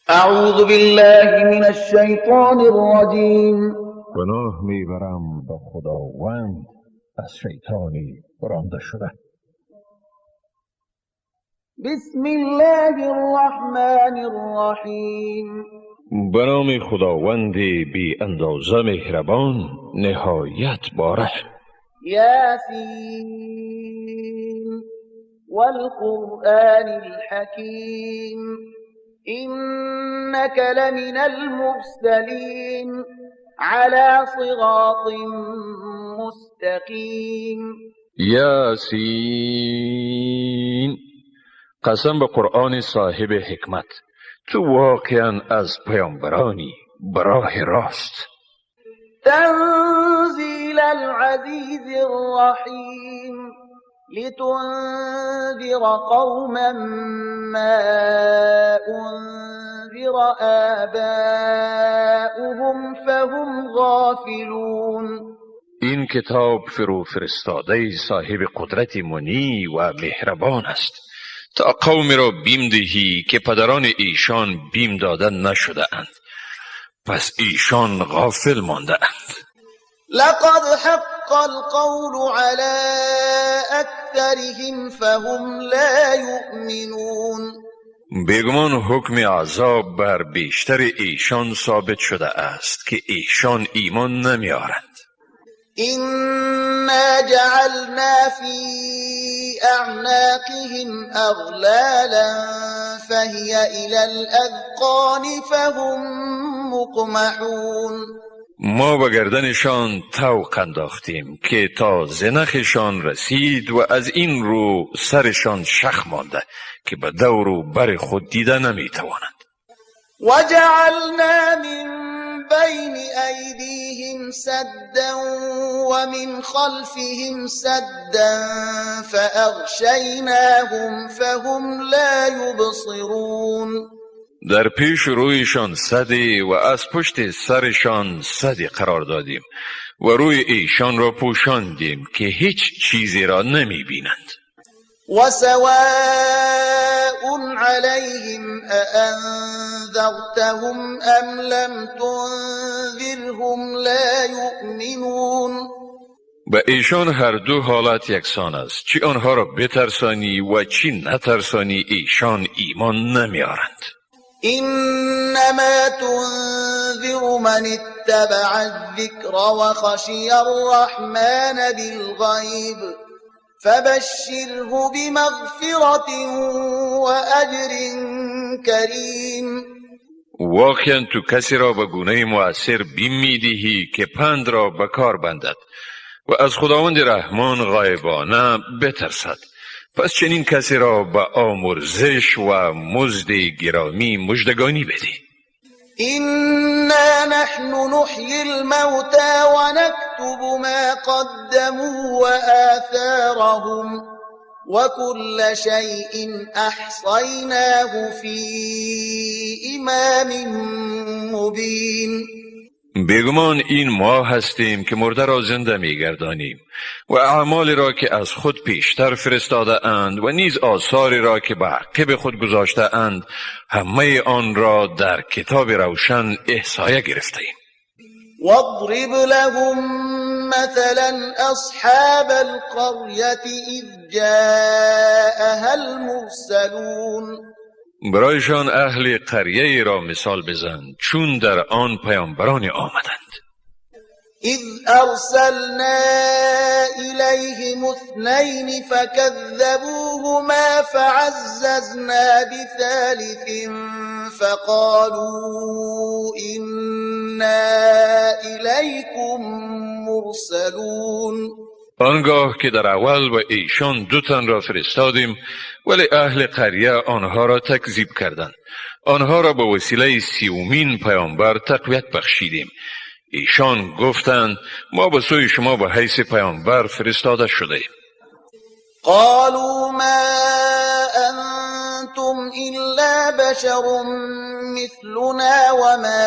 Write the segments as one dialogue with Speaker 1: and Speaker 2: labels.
Speaker 1: اعوذ بالله من الشیطان الرجیم.
Speaker 2: پناه میبرم به خداوند از شیطانی رانده شده.
Speaker 1: بسم الله الرحمن الرحیم.
Speaker 2: به نام خداوند بی اندازه مهربان، نهایت بارحم.
Speaker 1: یاسین والقرآن الحکیم. إنك لمن المرسلين على صراط مستقیم.
Speaker 2: یاسین، قسم به قرآن صاحب حکمت، تو واقعا از پیامبرانی براه راست.
Speaker 1: تنزیل العزیز الرحیم. لتنذر قوما ما انذر آباؤهم فهم غافلون.
Speaker 2: این کتاب فرو فرستاده صاحب قدرت منی و مهربان است تا قوم را بیم دهی که پدران ایشان بیم داده نشده اند، پس ایشان غافل مانده اند.
Speaker 1: لقد حق القول على اکثرهم فهم لا یؤمنون.
Speaker 2: بیگمان حکم عذاب بر بیشتر ایشان ثابت شده است که ایشان ایمان نمیارند.
Speaker 1: انا جعلنا فی اعناقهم اغلالا فهی الی الاذقان فهم مقمحون.
Speaker 2: ما به گردنشان طوق انداختیم که تا زنخشان رسید و از این رو سرشان شخ مانده که به دور و بر خود دیده نمیتوانند.
Speaker 1: وجعلنا من بین ایدیهم سدا ومن خلفهم سدا فاغشیناهم فهم لا یبصرون.
Speaker 2: در پیش رویشان سدی و از پشت سرشان سدی قرار دادیم و روی ایشان را پوشاندیم که هیچ چیزی را نمی بینند.
Speaker 1: و سواء علیهم اانذرتهم ام لم تنذرهم لا یؤمنون.
Speaker 2: به ایشان هر دو حالت یکسان است، چی آنها را بترسانی و چی نترسانی ایشان ایمان نمیارند.
Speaker 1: انما تنذر من اتبع الذکر وخشی الرحمن بالغیب فبشره بمغفرة وأجر کریم.
Speaker 2: واقعا تو کسی را به گونه مؤثر بیم میدهی که پند را به کار بندد و از خداوند رحمان غایبانه بترسد، پس چنین کسی را به آمرزش و مزد گرامی مژدگانی بده.
Speaker 1: انا نحن نحیی الموتى ونكتب ما قدموا وآثارهم وكل شيء احصیناه فی امام مبین.
Speaker 2: بیگمان این ما هستیم که مرده را زنده میگردانیم و اعمال را که از خود پیشتر فرستاده اند و نیز آثاری را که به عقب خود گذاشته اند همه آن را در کتاب روشن احصایه گرفته ایم.
Speaker 1: واضرب لهم مثلا اصحاب القریة اذ جاءها المرسلون.
Speaker 2: برایشان اهل قریه را مثال بزن چون در آن پیامبران آمدند.
Speaker 1: اذ ارسلنا الیهم اثنین فکذبوهما فعززنا بثالث فقالوا انا الیکم مرسلون.
Speaker 2: آنگاه که در اول و ایشان دو تن را فرستادیم، ولی اهل قریه آنها را تکذیب کردند. آنها را به وسیله سیومین پیامبر تقویت بخشیدیم. ایشان گفتند ما به سوی شما به حیث پیامبر فرستاده شده ایم.
Speaker 1: قالوا ما انتم الا بشر مثلنا وما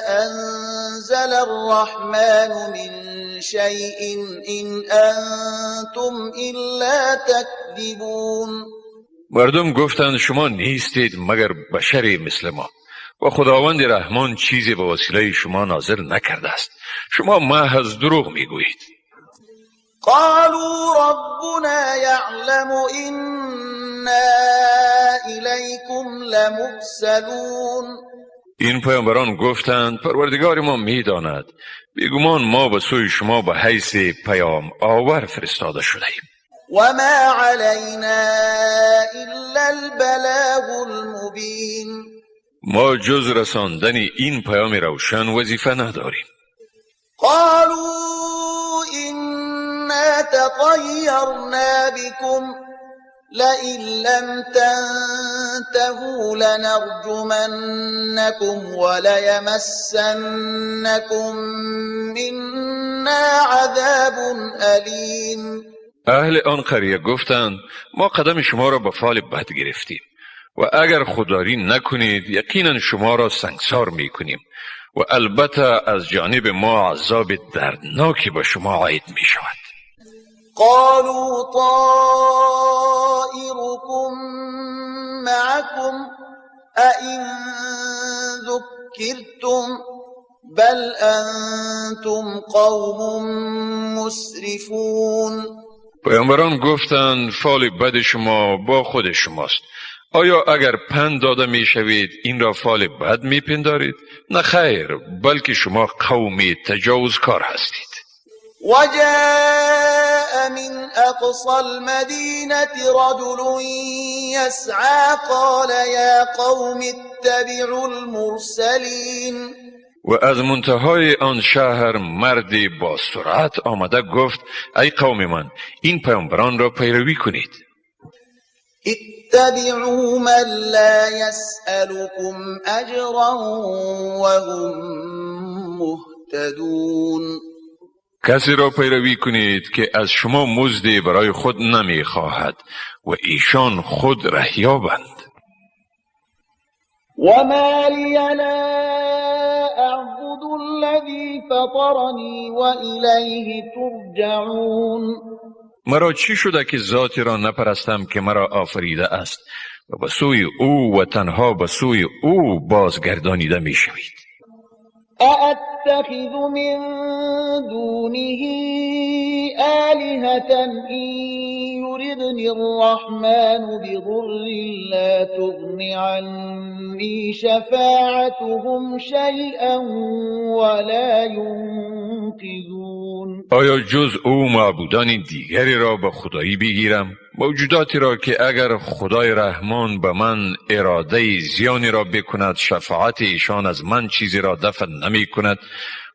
Speaker 1: انزل الرحمن من شيء ان انتم الا تكذبون.
Speaker 2: مردم گفتند شما نیستید مگر بشری مثل ما و خداوند رحمان چیزی به وسیله شما نازل نکرده است. شما محض دروغ میگویید.
Speaker 1: قالوا ربنا يعلم إنا إليكم لمرسلون.
Speaker 2: این پیامبران گفتند پروردگار ما میداند، بیگمان ما به سوی شما به حیث پیام آور فرستاده شده ایم.
Speaker 1: وما علينا إلا البلاغ المبين.
Speaker 2: ما جز رساندن این پیام روشن وظیفه نداریم.
Speaker 1: قالوا إنا تطيرنا بكم لئن لم تنتهوا لنرجمنكم وليمسنكم منا عذاب أليم.
Speaker 2: اهل آن قریه گفتند ما قدم شما را به فال بد گرفتیم و اگر خودداری نکنید یقینا شما را سنگسار میکنیم و البته از جانب ما عذاب دردناکی به شما عاید می شود.
Speaker 1: قالوا طائركم معكم أئن ذكرتم بل أنتم قوم مسرفون.
Speaker 2: پیامبران گفتند فال بد شما با خود شماست. آیا اگر پند داده می شوید این را فال بد می پندارید؟ نه خیر، بلکه شما قومی تجاوزکار هستید.
Speaker 1: وجاء من أقصى المدينة رجل يسعى قال يا قوم اتبعوا المرسلين.
Speaker 2: و از منتهای آن شهر مردی با سرعت آمده گفت ای قوم من، این پیامبران را پیروی کنید.
Speaker 1: اتبعوا من لا يسألكم أجرا وهم مهتدون.
Speaker 2: کسی را پیروی کنید که از شما مزدی برای خود نمی خواهد و ایشان خود رهیابند.
Speaker 1: وما لي لا أعبد الذي فطرني وإليه ترجعون.
Speaker 2: مرا چی شده که ذاتی را نپرستم که مرا آفریده است و به سوی او و تنها به سوی او بازگردانیده می شوید.
Speaker 1: أأتخذ من دونه آلهة إن يردني الرحمن بضر لا تغن عني شفاعتهم شيئا ولا ينقذون.
Speaker 2: آیا جز او معبودان دیگری را به خدایی بگیرم؟ موجوداتی را که اگر خدای رحمان به من اراده زیانی را بکند شفاعت ایشان از من چیزی را دفع نمی کند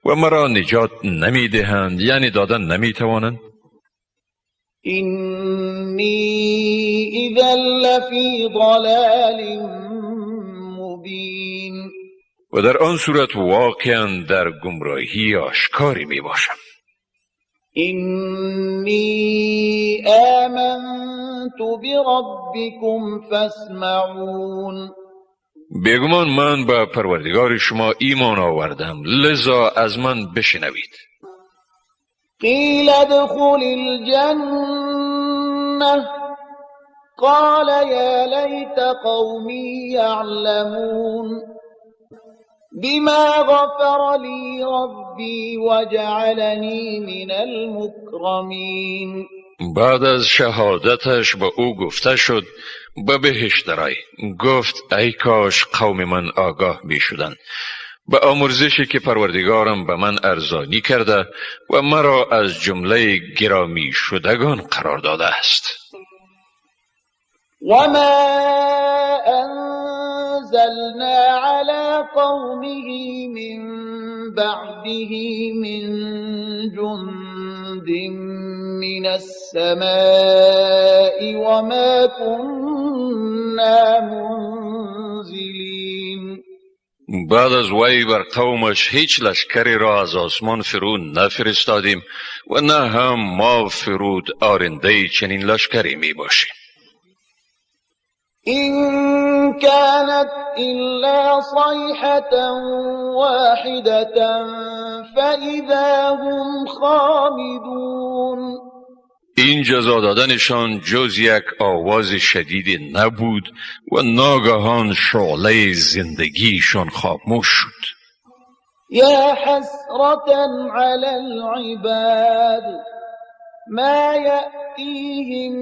Speaker 2: و مرا نجات نمی دهند، یعنی دادن نمی توانند.
Speaker 1: إني إذا لفی ضلال مبین.
Speaker 2: و در آن صورت واقعا در گمراهی آشکاری می باشم.
Speaker 1: إني آمنت بربكم فاسمعون.
Speaker 2: بیگمان من به پروردگار شما ایمان آوردم، لذا از من بشنوید.
Speaker 1: قیل ادخل الجنة قال یا لیت قومی یعلمون بما غفر لی ربی وجعلنی من المکرمین.
Speaker 2: بعد از شهادتش به او گفته شد به بهشت درآی. گفت ای کاش قوم من آگاه می شدند به آمرزشی که پروردگارم به من ارزانی کرده و مرا از جمله گرامی شدگان قرار داده است.
Speaker 1: و ما انزلنا علی قومه من بعده من جند من السماء وما كنا منزلین.
Speaker 2: بعد از وی بر قومش هیچ لشکری را از آسمان فرو نفرستادیم و نه هم ما فرود آرنده چنین لشکری می باشیم.
Speaker 1: إن كانت إلا صيحة واحدة فإذا هم خامدون.
Speaker 2: این جزا دادنشان جز یک آواز شدید نبود و ناگهان شعله زندگیشان خاموش شد.
Speaker 1: یا حسرة علی العباد ما یأتیهم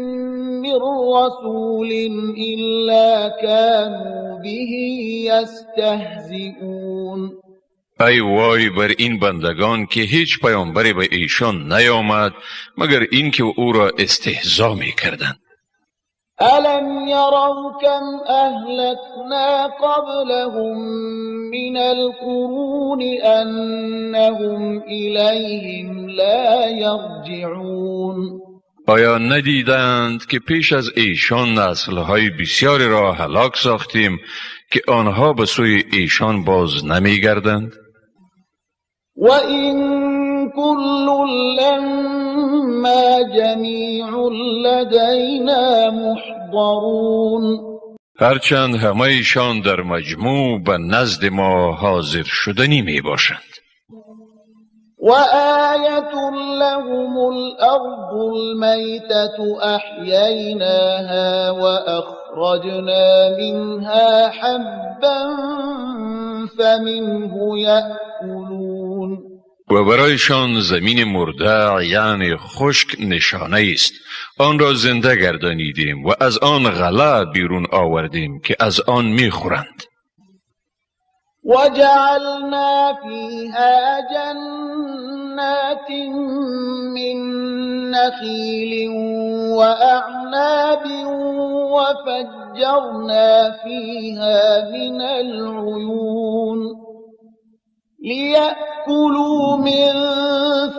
Speaker 1: من رسول الا كانوا به یستهزئون.
Speaker 2: ای وای بر این بندگان که هیچ پیامبری به ایشان نیامد مگر اینکه او را استهزا میکردند.
Speaker 1: الم یروا کم اهلکنا قبلهم من القرون انهم الیهم لا یرجعون.
Speaker 2: آیا ندیدند که پیش از ایشان نسل‌های بسیاری را هلاک ساختیم که آنها به سوی ایشان باز نمیگردند؟
Speaker 1: وَإِن كُلٌّ لَّمَّا جَمِيعٌ لَّدَيْنَا مُحْضَرُونَ.
Speaker 2: هرچند همه ایشان در مجموع به نزد ما حاضر شدنی می باشند.
Speaker 1: وآية لهم الأرض الميتة أحييناها وأخرجنا منها حبا فمنه يأكلون.
Speaker 2: و برایشان زمین مرده یعنی خشک نشانه است. آن را زنده گردانیدیم و از آن غله بیرون آوردیم که از آن میخورند.
Speaker 1: وجعلنا فيها جنات من نخيل وأعناب وفجرنا فيها من العيون ليأكلوا من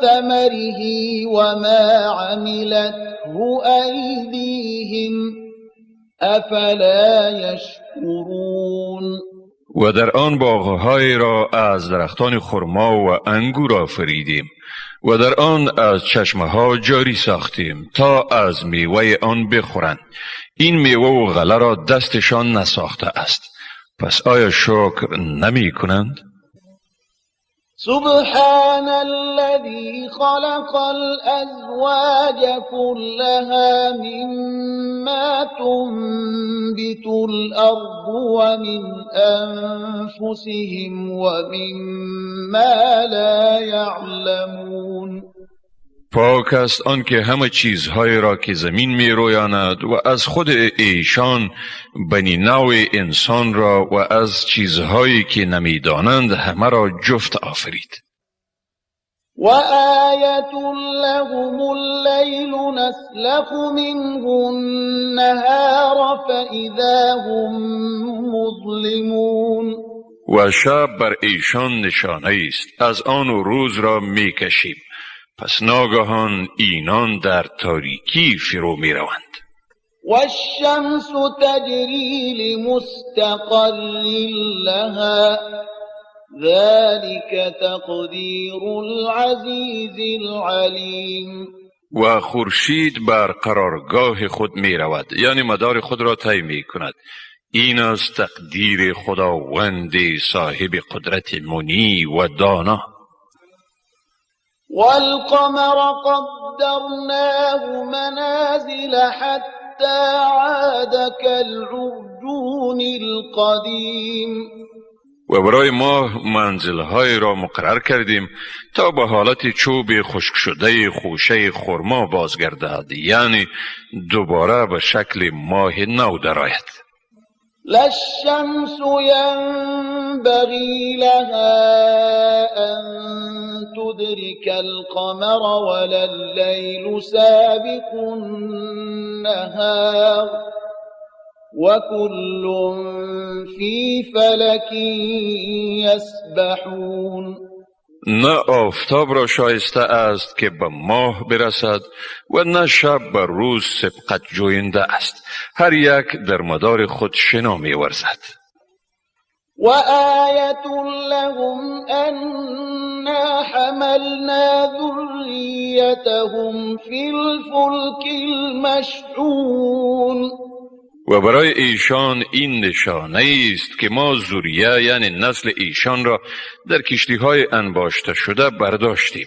Speaker 1: ثمره وما عملته أيديهم أفلا يشكرون.
Speaker 2: و در آن باغهای را از درختان خرما و انگور آفریدیم و در آن از چشمه ها جاری ساختیم تا از میوه آن بخورند. این میوه و غله را دستشان نساخته است. پس آیا شکر نمی کنند؟
Speaker 1: سبحان الذي خلق الأزواج كلها مما تنبت الأرض ومن أنفسهم ومما لا يعلمون.
Speaker 2: پاک است آن که همه چیزهای را که زمین می رویاند و از خود ایشان بنی نوع انسان را و از چیزهایی که نمیدانند همه را جفت آفرید.
Speaker 1: و آیة لهم اللیل نسلخ منه النهار فإذا هم مظلمون.
Speaker 2: و شب بر ایشان نشانه است، از آن روز را می کشیم، پس ناگهان اینان در تاریکی فرو می روند.
Speaker 1: والشمس تجری لمستقر لها ذلك تقدیر العزیز العلیم.
Speaker 2: و خورشید بر قرارگاه خود می رود، یعنی مدار خود را طی می کند. این است تقدیر خداوند صاحب قدرت منی و دانا.
Speaker 1: والقمر قدرناه منازل حتى عاد كالعرجون القدیم.
Speaker 2: و برای ماه منزلهای را مقرر کردیم تا به حالت چوب خشک شده خوشه خرما بازگردد، یعنی دوباره به شکل ماه نو درآید.
Speaker 1: لا الشمس ينبغي لها أن تدرك القمر ولا الليل سابق النهار وكل في فلك يسبحون.
Speaker 2: نه آفتاب را شایسته است که به ماه برسد و نه شب به روز سبقت جوینده است. هر یک در مدار خود شنا می‌ورزد.
Speaker 1: و آیة لهم أنا حملنا ذریتهم فی الفلک المشحون.
Speaker 2: و برای ایشان این نشانه است که ما ذریه یعنی نسل ایشان را در کشتی های انباشته شده برداشتیم.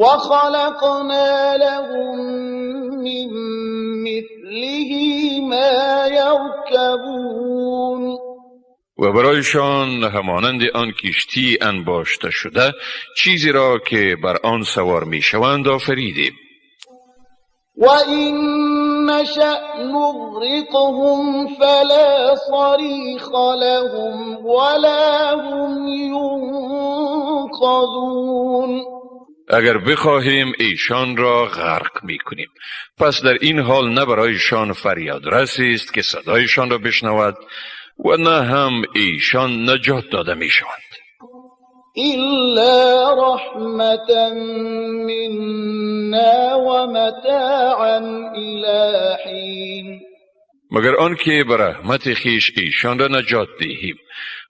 Speaker 1: و خلقنا لهم من مثله ما يركبون.
Speaker 2: و برایشان همانند آن کشتی انباشته شده چیزی را که بر آن سوار میشوند آفریدیم.
Speaker 1: وإن نشأ نغرقهم فلا صريخ لهم ولا هم ينقذون.
Speaker 2: اگر بخواهیم ایشان را غرق میکنیم، پس در این حال نه برایشان فریادرسی است که صدایشان را بشنود و نه هم ایشان نجات داده میشوند.
Speaker 1: إلا رحمة منا ومتاعا إلى حين.
Speaker 2: مگر آنکه به رحمت خویش ایشان را نجات دهیم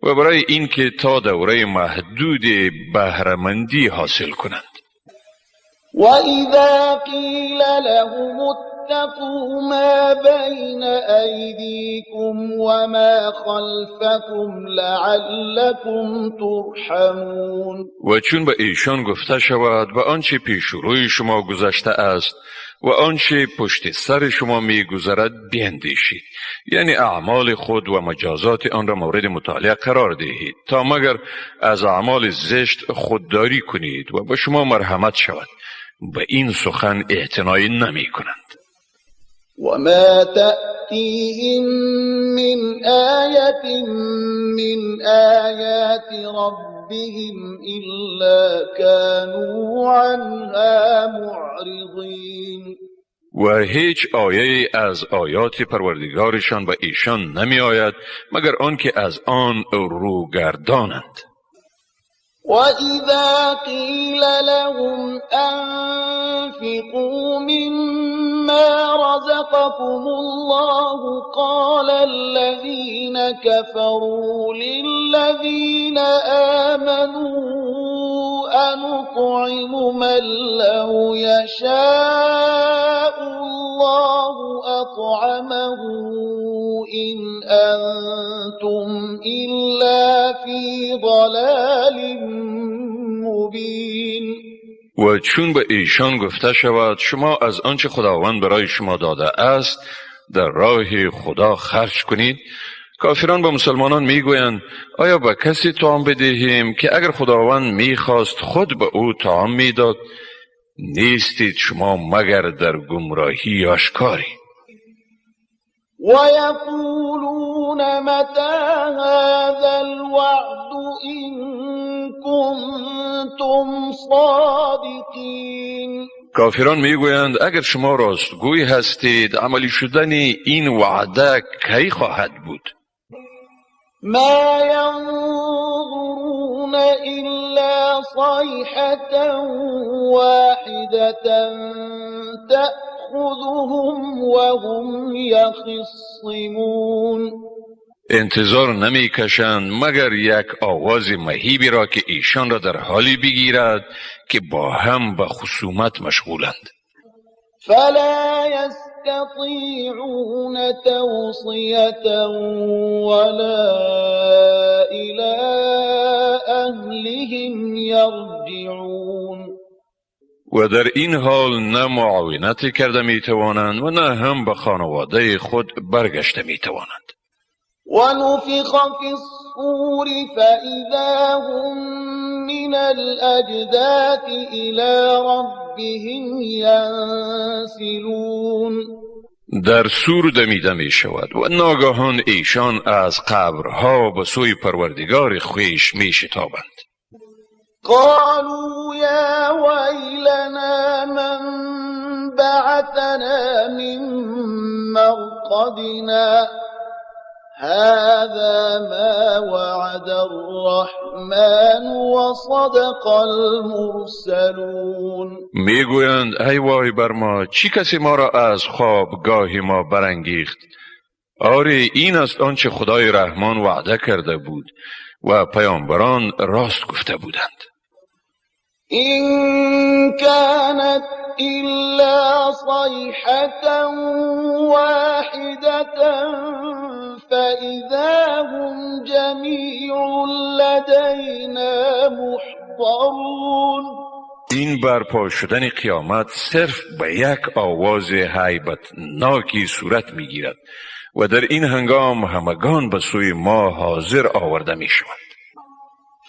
Speaker 2: و برای اینکه تا دوره محدود بهره‌مندی حاصل کنند.
Speaker 1: وإذا قيل لهم اتقوا ما بين أيديكم وما خلفكم لعلكم ترحمون.
Speaker 2: و چون به ایشان گفته شود به آنچه پیش روی شما گذشته است و آنچه پشت سر شما میگذرد بیندیشید، یعنی اعمال خود و مجازات آن را مورد مطالعه قرار دهید تا مگر از اعمال زشت خودداری کنید و به شما مرحمت شود، به این سخن اعتنایی نمی کنند.
Speaker 1: وما تأتيهم من آية من آيات ربهم إلا كانوا عنها معرضين.
Speaker 2: و هیچ آیه از آیات پروردگارشان به ایشان نمی آید مگر آنکه از آن رو گردانند.
Speaker 1: وإذا قيل لهم أنفقوا مما رزقكم الله قال الذين كفروا للذين آمنوا أنطعم من لو يشاء الله أطعمه إن أنتم إلا في ضلال مبين.
Speaker 2: و چون به ایشان گفته شود شما از آنچه خداوند برای شما داده است در راه خدا خرج کنید، کافران به مسلمانان میگویند آیا به کسی طعام بدهیم که اگر خداوند میخواست خود به او طعام میداد؟ نیستید شما مگر در گمراهی آشکاری.
Speaker 1: ويقولون متى هذا الوعد إن كنتم صادقين.
Speaker 2: کافران میگویند اگر شما راستگوی هستید عملی شدن این وعده کی خواهد بود؟
Speaker 1: ما ينظرون إلا صيحة واحدة تأخذهم وهم يخصمون.
Speaker 2: انتظار نمی کشند مگر یک آواز مهیبی را که ایشان را در حالی بگیرد که با هم به خصومت مشغولند.
Speaker 1: فلا يستطيعون توصية ولا إلى أهلهم يرجعون.
Speaker 2: و در این حال نه معاونت کرده می توانند و نه هم به خانواده خود برگشته می توانند.
Speaker 1: ونفخ في الصور فإذا هم من الأجداث إلى ربهم ينسلون.
Speaker 2: در سور دمیده می شود و ناگهان ایشان از قبرها به سوی پروردگار خویش می شتابند.
Speaker 1: قالوا يا ويلنا من بعثنا من مرقدنا هذا ما وعد الرحمن وصدق المرسلون.
Speaker 2: میگویند ای وای بر ما، چی کسی ما را از خوابگاه ما برانگیخت؟ آری این است آنچه خدای رحمان وعده کرده بود و پیامبران راست گفته بودند.
Speaker 1: إن كانت إلا صيحة واحدة فإذا هم جميع لدينا محضرون.
Speaker 2: این برپا شدن قیامت صرف به یک آواز هیبتناکی صورت میگیرد و در این هنگام همگان به سوی ما حاضر آورده میشوند.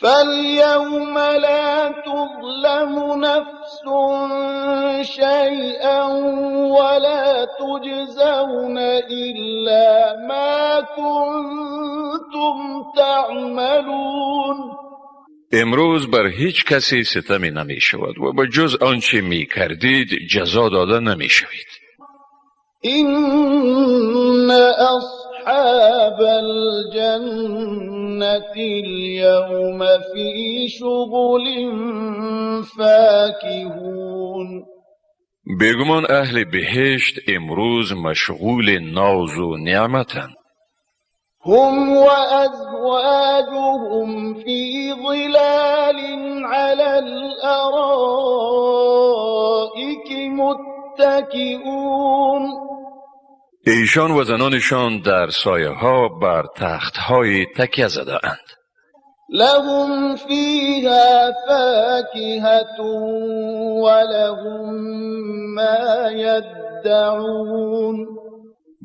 Speaker 1: فاليوم لا تظلم نفس شيئا ولا تجزون إلا ما كنتم تعملون.
Speaker 2: امروز بر هیچ کسی ستمی نمی شود و به جز آنچه می کردید جزا داده نمی شوید.
Speaker 1: إن أصحاب الجنة اليوم في شغل فاكهون.
Speaker 2: بیگمان اهل بهشت امروز مشغول ناز و نعمتند.
Speaker 1: هم وأزواجهم في ظلال على الأرائك متكئون.
Speaker 2: ایشان و زنانشان در سایه ها بر تخت های تکیه زده اند.
Speaker 1: لهم فيها فاكهة ولهم ما يدعون.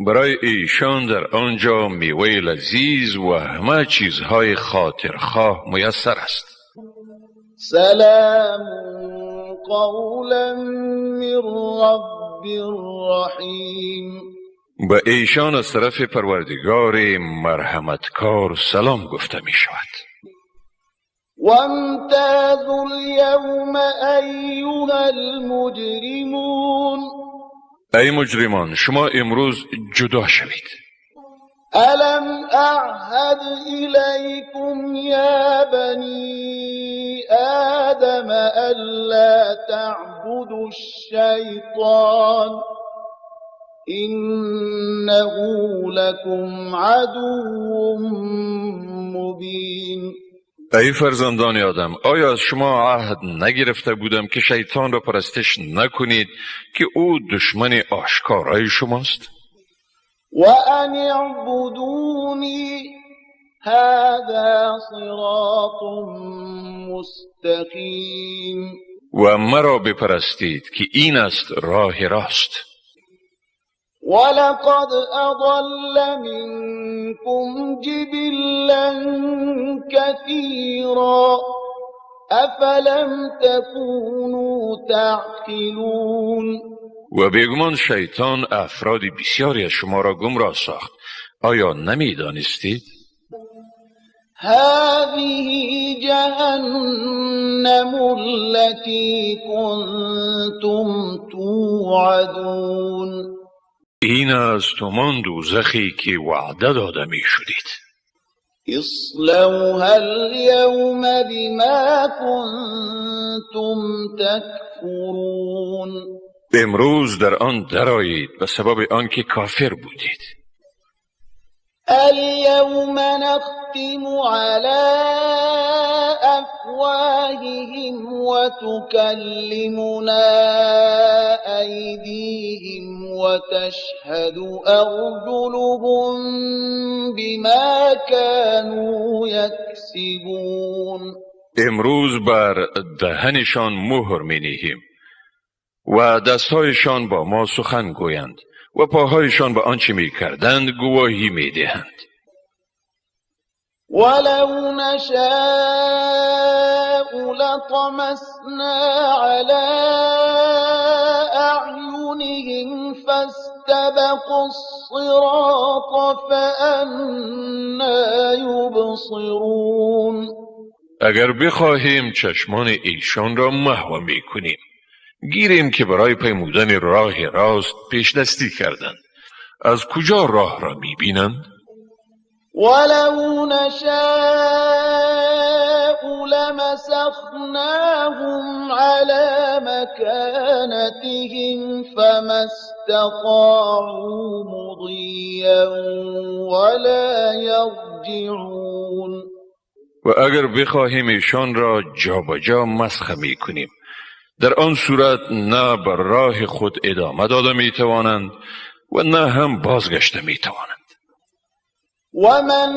Speaker 2: برای ایشان در آنجا میوه لذیذ و همه چیزهای خاطرخواه میسر است.
Speaker 1: سلام قولا من رب رحیم.
Speaker 2: به ایشان از طرف پروردگار مرحمتکار سلام گفته می شود.
Speaker 1: وامتازوا اليوم ایها المجرمون.
Speaker 2: ای مجرمان، شما امروز جدا شوید.
Speaker 1: الم اعهد الیکم یا بنی آدم الا تعبدوا الشیطان انه لکم عدو مبین.
Speaker 2: ای فرزندان آدم، آیا از شما عهد نگرفته بودم که شیطان را پرستش نکنید که او دشمن آشکارای شماست؟
Speaker 1: و ان اعبدونی هذا صراط مستقیم.
Speaker 2: و مرا بپرستید که این است راه راست.
Speaker 1: ولقد اضل منكم جبلا كثيرا افلم تكونوا تعقلون.
Speaker 2: و بیگمان شیطان افراد بسیاری از شما را گمراه ساخت، آیا نمیدانستید؟
Speaker 1: هذه جهنم التي كنتم توعدون.
Speaker 2: این است همان دوزخی که وعده داده می شدید.
Speaker 1: اصلوها اليوم بما كنتم تكفرون.
Speaker 2: امروز در آن درآیید به سبب آنکه کافر بودید.
Speaker 1: اليوم نختم على أفواههم وتكلمنا أيديهم وتشهد أرجلهم بما كانوا يكسبون.
Speaker 2: امروز بر دهنشان مهر می نهیم و دستهایشان با ما سخن گویند و پاهایشان به آنچه می کردند گواهی می دهند.
Speaker 1: ولو نشاء لطمسنا على أعينهم فاستبقوا الصراط فأنى يبصرون.
Speaker 2: اگر بخواهیم چشمان ایشان را محو می کنیم، گیریم که برای پیمودن راه راست پیش دستی کردند، از کجا راه را میبینند؟
Speaker 1: ولو نشاء لمسخناهم على مكانتهم فما استطاعوا مضيا ولا يرجعون.
Speaker 2: و اگر بخواهیم ایشان را جابجا مسخ میکنیم، در آن صورت نه بر راه خود ادامه داده می توانند و نه هم بازگشته می توانند.
Speaker 1: و من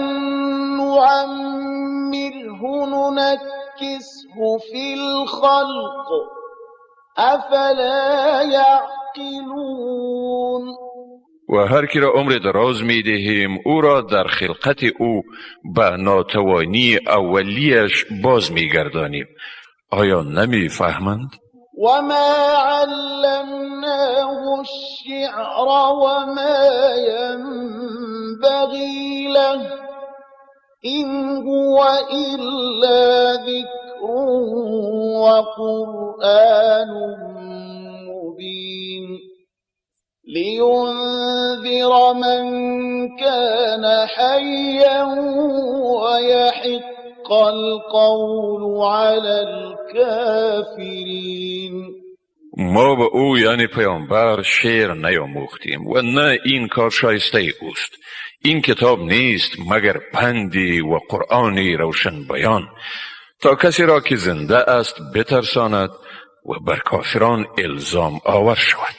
Speaker 1: نعمره ننکسه فی الخلق افلا یعقلون.
Speaker 2: و هر کی را عمر دراز می دهیم او را در خلقت او به ناتوانی اولیش باز می گردانیم. آیا نمی فهمند؟
Speaker 1: و ما علمناه الشعر و ما ینبغی له إن هو إلا ذکر و قرآن مبین لینذر من كان حیا ویحق القول علی الكافرین.
Speaker 2: ما به او یعنی پیامبر شعر نیاموختیم و نه این کار شایسته اوست. این کتاب نیست مگر پندی و قرآنی روشن بیان تا کسی را که زنده است بترساند و بر کافران الزام آور شود.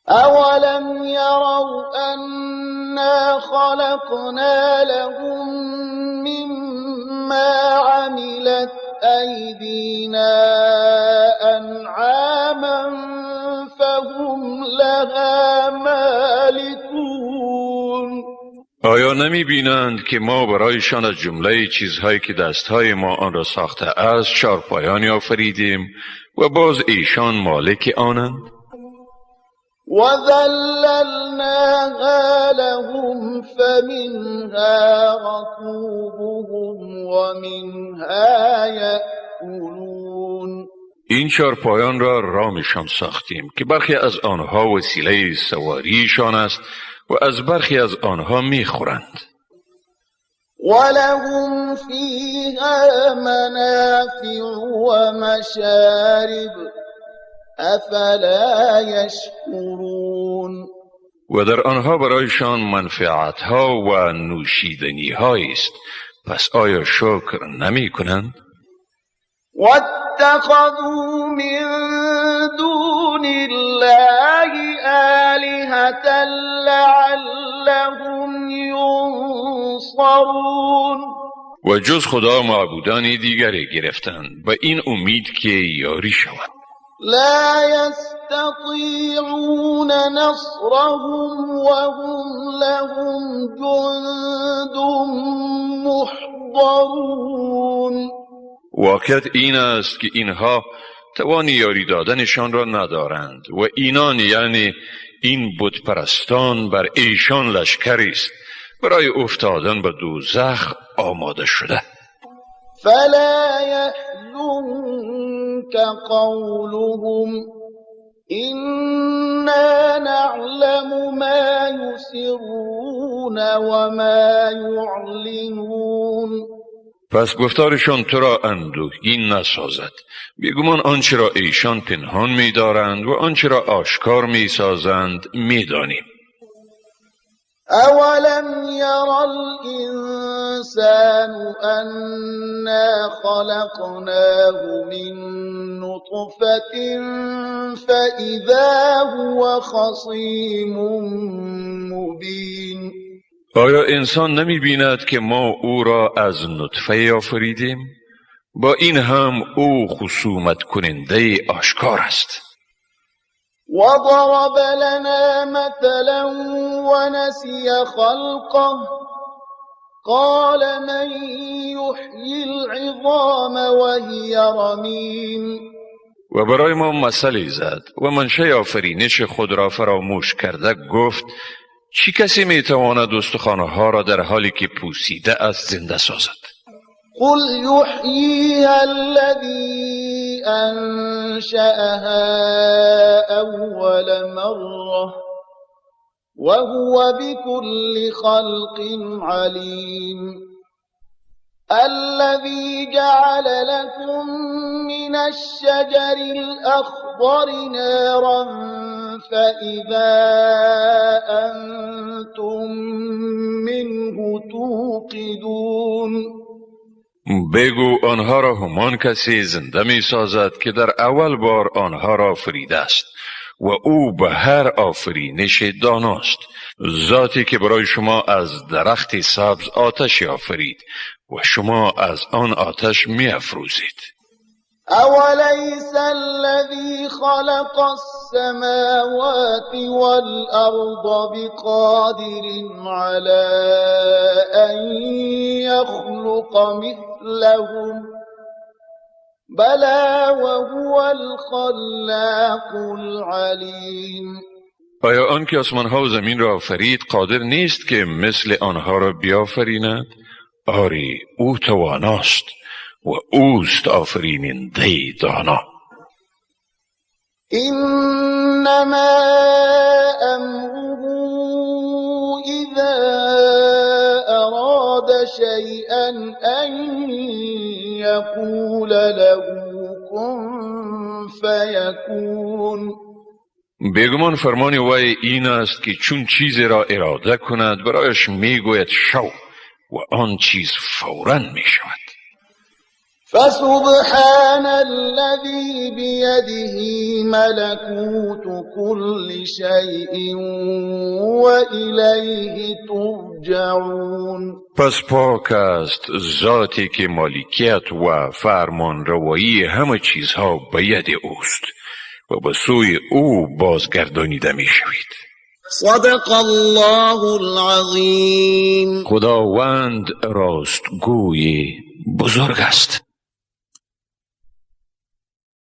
Speaker 1: اولم یروا انا خلقنا لهم مما عملت ایدینا انعاما فهم لها مالکون.
Speaker 2: آیا نمی بینند که ما برایشان از جمله چیزهایی که دستهای ما آن را ساخته است چارپایانی آفریدیم و باز ایشان مالک آنند؟
Speaker 1: وذللناها لهم فمنها ركوبهم ومنها یأکلون.
Speaker 2: این چارپایان را رامشان ساختیم که برخی از آنها وسیله سواریشان است و از برخی از آنها میخورند.
Speaker 1: ولهم فیها منافع ومشارب افلا یشکرون.
Speaker 2: و در آنها برایشان منفعتها و نوشیدنیهایی است، پس آیا شکر نمی کنند؟
Speaker 1: واتخذوا من دون الله آلهة لعلهم ینصرون.
Speaker 2: و جز خدا معبودان دیگری گرفتند به این امید که یاری شوند.
Speaker 1: لا یستطیعون نصرهم وهم لهم جند محضرون.
Speaker 2: واقعیت این است که اینها توان یاری دادنشان را ندارند و اینان یعنی این بت پرستان بر ایشان لشکری است برای افتادن به دوزخ آماده شده.
Speaker 1: فلا يحزنك قولهم إنا نعلم ما يسرون وما يعلنون.
Speaker 2: پس گفتارشان تو را اندوهگین نسازد. بیگمان آنچه را ایشان پنهان می‌دارند و آنچه را آشکار می‌سازند می‌دانیم.
Speaker 1: اولم یر الانسان انا خلقناه من نطفة فاذا هو خصیم مبین.
Speaker 2: آیا انسان نمی بیند که ما او را از نطفه آفریدیم؟ با این هم او خصومت کننده آشکار است.
Speaker 1: وضرب لنا مثلا ونسي خلقه قال من يحيي العظام وهي رميم.
Speaker 2: و برای ما مثلی زد و منشأ آفرینش خود را فراموش کرده گفت چی کسی میتواند استخوانها را در حالی که پوسیده است زنده سازد؟
Speaker 1: قل یحییها الذی انشأها اول مره وهو بكل خلق علیم. الذي جعل لكم من الشجر الأخضر نارا فإذا أنتم منه توقدون.
Speaker 2: بگو آنها را همان کسی زنده می سازد که در اول بار آنها را آفریده است و او به هر آفرینش داناست، ذاتی که برای شما از درخت سبز آتش آفرید و شما از آن آتش می افروزید.
Speaker 1: أوليس الذي خلق السماوات والأرض بقادر على أن يخلق مثلهم بلى وهو الخلاق العليم.
Speaker 2: آیا آن که آسمانها و زمین را آفرید قادر نیست که مثل آنها را بیافریند؟ آری، او تواناست و اوست آفریننده دانا.
Speaker 1: إنما أمره إذا أراد شيئا أن يقول له كن فيكون.
Speaker 2: بیگمان فرمان وی این است که چون چیزی را اراده کند، برایش میگوید شو و آن چیز فورا می شود.
Speaker 1: فسبحان الذي بيده ملكوت كل شيء وإليه ترجعون.
Speaker 2: پس پاک است ذاتی که مالکیت و فرمان روایی همه چیزها به ید اوست و به سوی او بازگردانیده می شوید.
Speaker 1: صدق الله العظیم.
Speaker 2: خداوند راستگوی بزرگ است.